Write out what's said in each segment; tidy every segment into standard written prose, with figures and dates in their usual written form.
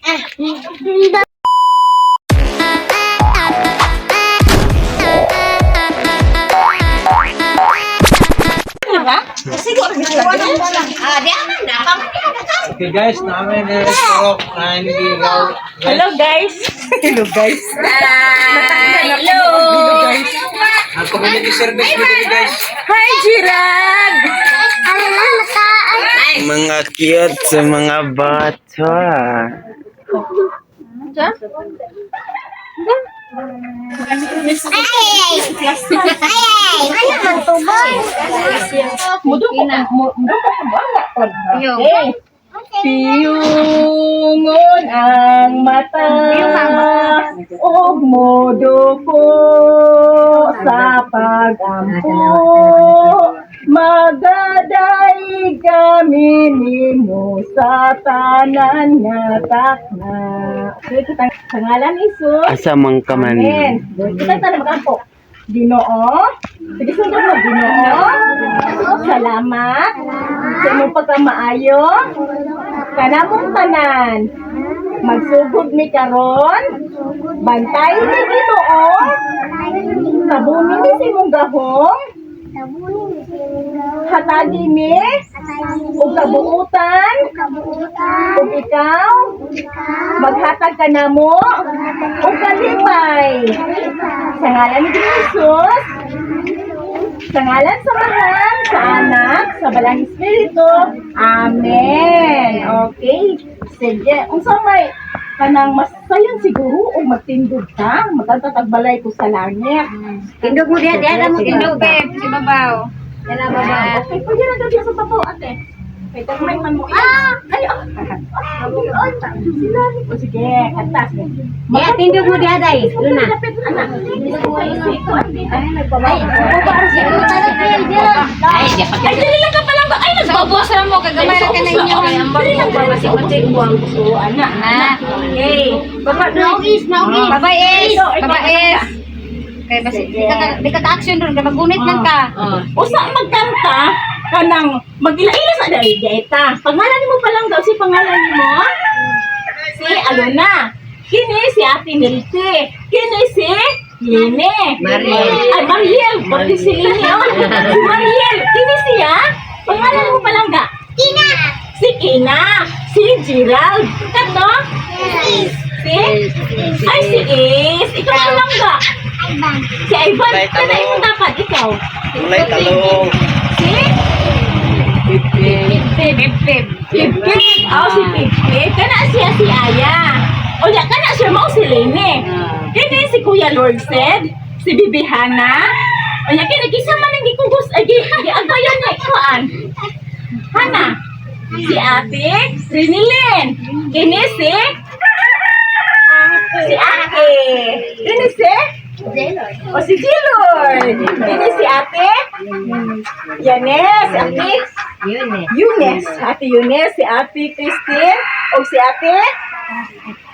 Diba? Siguro Okay guys, namin eh, restaurant na hindi ikaw. Hello guys. Hello guys. Hello! Guys. Ang community service mo dito guys. Hi Gerard. Mga cute sa mga bata. Mudo ko mo Okay. Piyungon ang mata ug moduko sa pagampo, magaday kami nimo sa tanan nga takna. Okay, kita sa ngalan ni Jesus. Asa man ka man. Amen. Kita tayo magampo. Ginoo. Sige, sunod mo. Ginoo. Salamat sa imong pagkamaayo. Kanamong tanan. Magsugod mi karon. Bantay ni Ginoo. Sabuni mi sa imong gahom. Hatagi mi og kabuutan ug ikaw maghatag ka namo og kalipay. Sa ngalan ni Jesus, sa ngalan sa Amahan, sa Anak, sa Balang Espiritu. Amen. Okay. Sige. Unsa may kanang mas sayon siguro og magtindog ka, magkanta tag balay ko sa langit. Tindog mo diha, diha mo tindog, babe. Si babaw. Yan ang babaw. Okay, pwede na daw sa babaw, ate. Okay, tagmay man mo. Ah! Ay, ah! Ay, ay, sila. O, sige, kanta. Diha, tindog mo diha, day. Luna. Lapit, anak. Ay, Ay, ay, dali lang ka pala ba? Ay, nagbabaw. Sa mo, kagamay ra ka na inyo. Dali lang, dali lang. So, anak, anak. Okay. Naugis, naugis. Baba es, baba es. Kay basi di ka ka-action ron, kay magunit lang ka. Usa magkanta kanang magila-ila sa dali dieta. Pangalan mo pa lang daw si pangalan mo? Si Alona. Kini si Ate Nilce. Kini si Lene. Mariel. Ay, Mariel. Pati si Lene. Oh. Si Mariel. Kini siya. Pangalan mo pa lang ga? Kina. Si Kina. Si Gerald. Kato? Si? Ay, si Is. Ikaw pa lang ga? Si Ivan. Ay, Kana talong. imo dapat ikaw. Kulay talong. Si? Pip, pip. Pipip. Oh, si Pipip. Kana siya si Aya. O ya, kana siya mao si Lene. Kini si Kuya Lord said, si Bibi Hana. O ya, kini kisa man ang gikugos ay gi giagayan na ikuan. Hana. Si Ate Rinilin. Kini si Si Ate. Kini si O si Gilord. Kini si Ate Yanes. Ate Eunice, Ate Eunice, si Ate Christine, o si Ate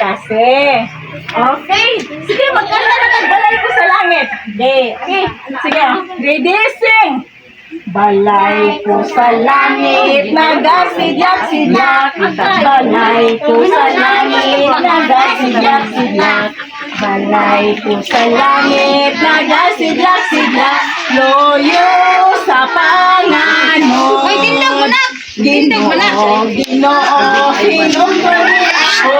Kase. Okay. Sige, magkanta na tag balay ko sa langit. Okay. Okay. Sige. Ready, sing. Balay ko sa langit, nagasidlak-sidlak. Balay ko sa langit, nagasidlak-sidlak. Balay ko sa langit, nagasidlak-sidlak. Loyo sa panganod. Hoy, tindog mo na! Tindog mo na! Ginoo, Ginoo, hinumdumi ako.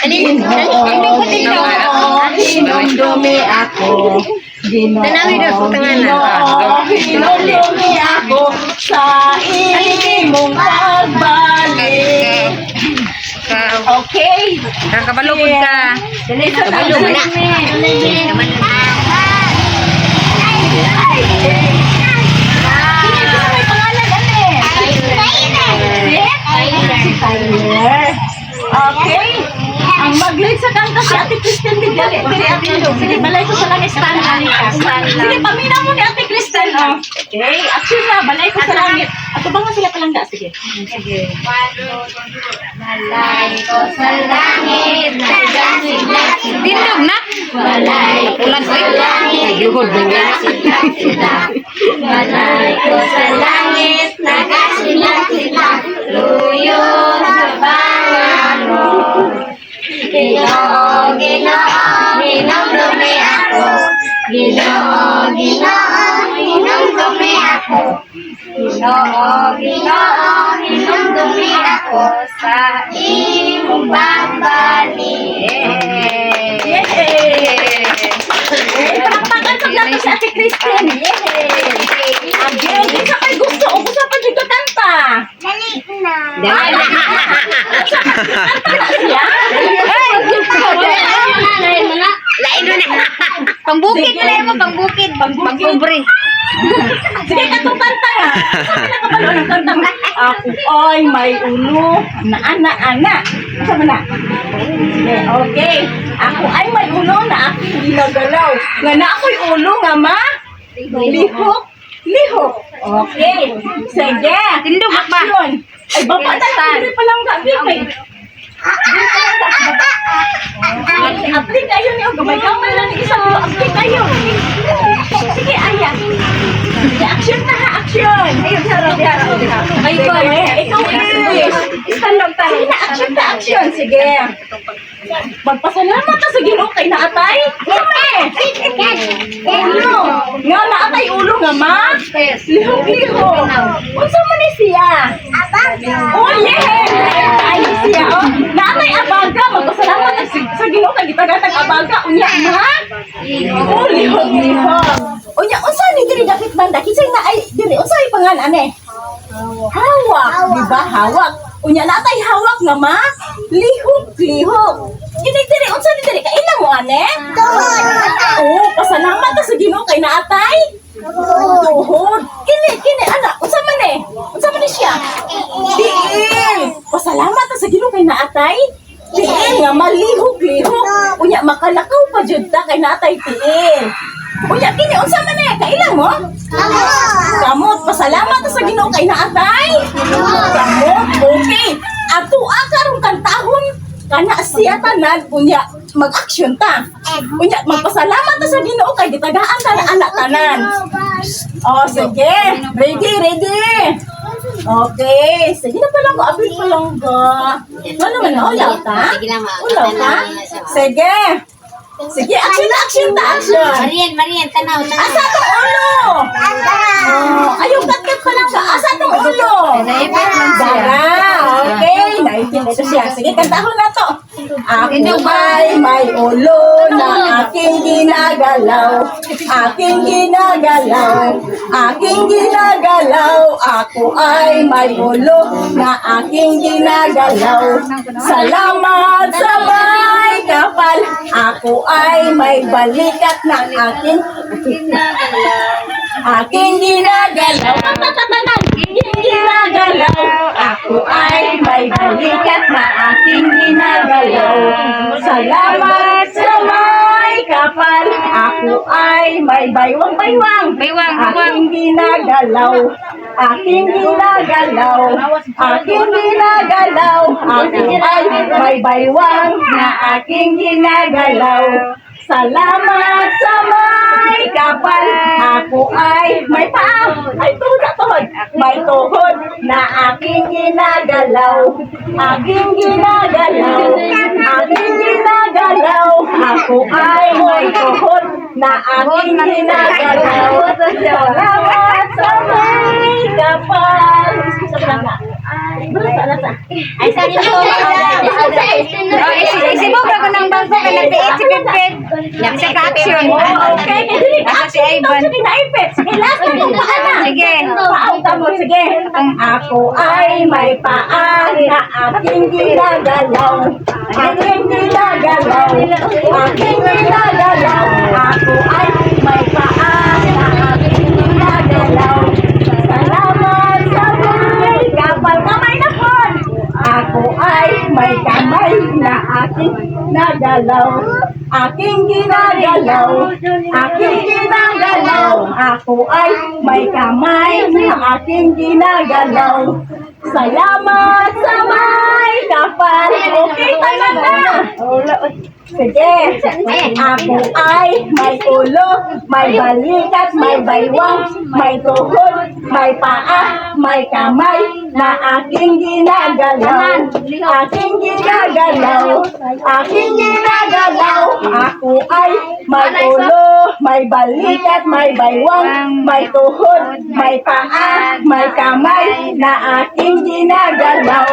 Ginoo, Ginoo, hinumdumi ako. Ginoo, Ginoo, hinumdumi ako sa imong pagbalik. Okay. Kakabalugod ka. Kabalo mo na. Sino may pangalan, ate? Si? Si Tyler. Okay. Ang mag-lead sa kanta si Ate Kristen Bigale. Sige, Ate Lu. Sige, balay ko sa langit. Stand lang. Sige, paminaw mo ni Ate Kristen. Oh. Okay, action na. Balay ko sa langit. Ato ba nga sila palangga? Sige. Balay ko sa langit, nagasidlak. Tindog na. Balay ko sa langit, nagasidlak. Balay ko sa langit, nagasidlak-sidlak. Luyo sa panganod. Ginoo, Ginoo, hinumdumi ako. Ginoo, Ginoo, hinumdumi ako. Ginoo, Ginoo, hinumdumi ako sa imong pagbalik. Yay! Palakpakan pag nato si Ate Christine. Yay! Again, kinsa kay gusto o gusto pa jud kanta? Dali na. Siya? Lain na. Pangbukid pala mo, pangbukid. Pangpobre. Sige, katong kanta nga. Sa nakabalo ng kanta nga. Ako ay may ulo na ana ana. Sa man na? Sige, okay. Ako ay may ulo na aking ginagalaw. Nga na ako'y ulo nga ma? Lihok, lihok. Okay. Sige. Tindog ba? Action. Ay, baba talaga. Hindi pa lang gabi. Kay. Ay, apply kayo niyo. Gamay-gamay lang ni isang pero apply kayo. Sige, aya. Sige, action na ha, action. Ayun, harap, harap. Ay, ikaw. Sige, ikaw, is. Stand lang tayo. Sige na, action ta, action. Sige. Magpasalamat ka sa Ginoo kay naatay. Kami. Ulo. Nga naatay ulo nga ma. Lihok-lihok. Unsa man ni siya? Oh, yeah! Ay, siya, oh. Naatay abaga. Magpasalamat ka sa Ginoo kay gitagatag abaga. Unya, ma. Oh, lihok-lihok. Unya, unsa ni diri dapit banda? Kinsay na ay diri unsa ay pangan ane? Hawak, di ba? Hawak. Unya natay hawak nga ma. Lihok, lihok. Kini diri unsa ni diri kaila mo ane? Tuhod. Oh, pasalamat ka sa Ginoo kay naatay. Tuhod. Kini kini ana, unsa man eh? Unsa man ni siya? Tiil. Pasalamat ka sa Ginoo kay naatay. Tiil nga malihok-lihok. Unya makalakaw pa jud ta kay naatay tiil. Unya kini unsa man eh? Kaila mo? Kamot, pasalamat ka sa Ginoo kay naatay. Kamot, okay. Ato karong kantahon kana siya tanan unya mag-action ta. Unya magpasalamat ta sa Ginoo kay gitagaan ta na anak tanan. Oh, sige. Ready, ready. Okay. Sige na palang ko. Apil pa lang ka. Wala man na. Ulaw ta? Sige na, ma. Ulaw ta? Sige. Sige, action ta, action ta, action. Marian, Marian, tanaw, tanaw. Asa tong ulo? Oh, ayaw kat-kat pa lang siya. Asa tong ulo? Dara. Okay, naipit ito siya. Sige, kantahon na to. Ako ay may ulo na aking ginagalaw. Aking ginagalaw. Aking ginagalaw. Ako ay may ulo na aking ginagalaw. Salamat sa may kapal. Ako ay may balikat na aking aking ginagalaw. Tatatanan! Aking ginagalaw. Ako ay may balikat na aking ginagalaw. Salamat sa may kapal. Ako ay may baywang-baywang. Baywang, baywang. Aking ginagalaw. Aking ginagalaw. Aking ginagalaw. Ako ay may baywang na aking ginagalaw. Salamat sa may kapal. Ako ay may paa. Ay, tuhod na tuhod. May tuhod na aking ginagalaw. Aking ginagalaw. Aking ginagalaw. Ako ay may tuhod na aking ginagalaw. Salamat sa may kapal. Excuse ako lang na. Basta, basta. Ay, sa inyo. Oh, isibog ako ng bangko kay nagpiit si Pipit. Isa ka action. Oh, okay. Kaya dili ka Asa si action ito Ivan. sa kinaipit. Sige, last na itong paa na. Sige. Paa mo, sige. Ako ay may paa na aking ginagalaw. Aking ginagalaw. Aking ginagalaw. Ako ay may paa na aking ginagalaw. Salamat sa may kapal kamay na po. Ako ay may kamay na aking nagalaw. Aking ginagalaw. Aking ginagalaw. Ako ay may kamay na aking ginagalaw. Salamat sa may kapal. Okay, tama na. Sige. Ako ay may ulo, may balikat, may baywang, may tuhod, may paa, may kamay, na aking ginagalaw. Aking ginagalaw, aking ginagalaw. Ako ay may ulo, may balikat, may baywang, may tuhod, may paa, may kamay, na aking ginagalaw.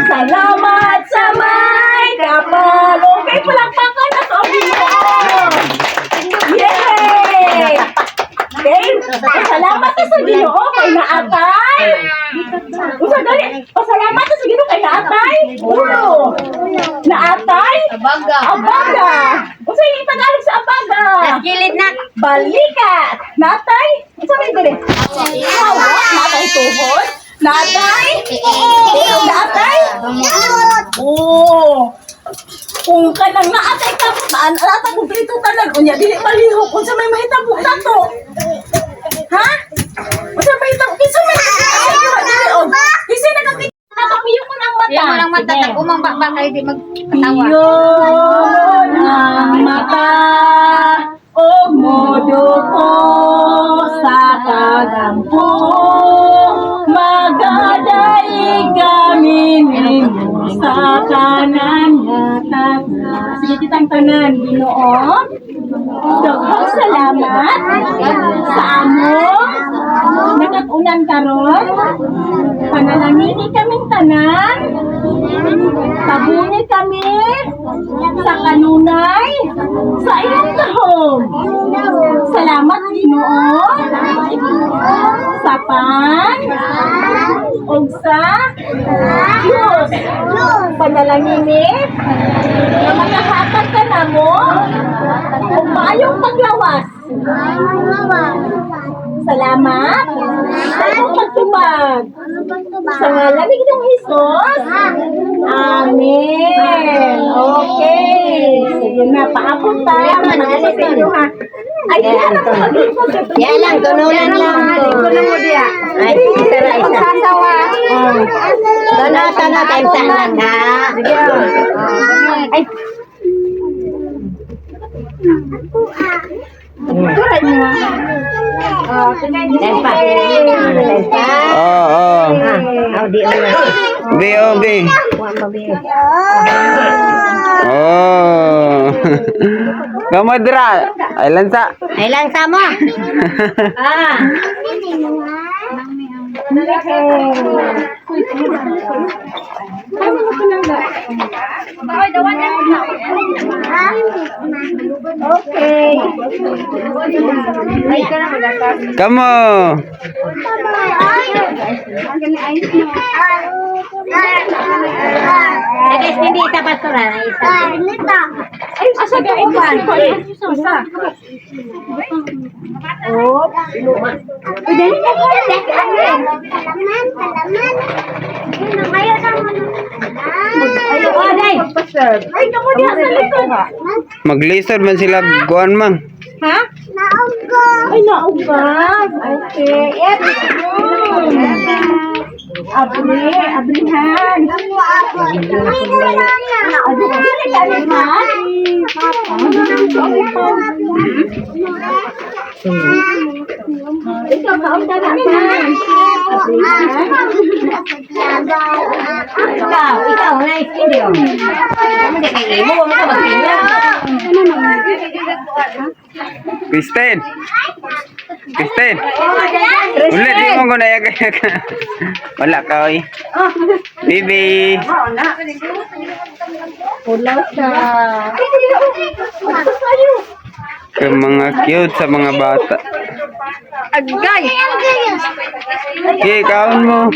Salamat sa may kapal. Okay, palakpakan na to ang Ginoo. Yay! Okay, pasalamat ta sa Ginoo kay naatay. Usa dali, pasalamat ta sa Ginoo kay naatay. Ulo. Naatay. Abaga. Abaga. Usa yung Tagalog sa abaga? Gilid na. Balikat. Natay. Unsa may dali? Hawak. Natay tuhod. Natay. Natay. Oo. Kung kanang naatay ka, naatay kumpleto tanan, unya dili malihok, unsa may mahitabo nato? Ha? Unsa may mahitabo? Kinsa may dili og? Kinsa nakakita ko ang mata. Yung walang mata, tag-umang ba kayo di magkatawa. Iyon ang mata o modo ko sa kagampo, magadaig kami nimo sa tanan nga tanan. Sige kitang tanan, Ginoo. Daghang salamat sa among nakatunan karon. Panalangini kaming tanan. Tabuni kami sa kanunay sa iyong gahom. Salamat, Ginoo, sa pan ug sa Diyos. Panalangini na makahatag ka namo og maayong paglawas. Salamat sa iyong pagtubag. Sa ngalan ni Ginoong Hesus. Amen. Okay. Sige na, paabot ta. Manalo sa inyo ha. Ay, diyan ako maglingkod. Yan lang, tunulan lang. Ay, isa ra, isa. Sasawa. Tono, tono, time sa anak, ha? Ay. Time pa. Time pa. Oo. Ah, di oh. B, oh, B. Oh. Kamadra. Ay, lansa. Ay lang sama. Ah. Okay. Kamo. Ay, guys, hindi isa pastora, ay isa. Ay, asa ka uban? Isa. Oh. Uy, dali na ko. Ay, oh, day. Ay, kamo diha sa likod. Maglisod man sila kuan man. Ha? Ay, naog ka. Okay. Eh, Abri, abrihan. Abri, dili ka ni ha? Ikaw, kaon ka na pa. Abrihan. Ikaw, ikaw, nice video. Kamu di kay imo, wa mo ka magpinga. Kristen. Kristen. Ulit di mo ko na yaga yaga. Wala ka oy. Bibi. Pulaw siya. Ka mga cute sa mga bata. Agay. Okay, kaon mo.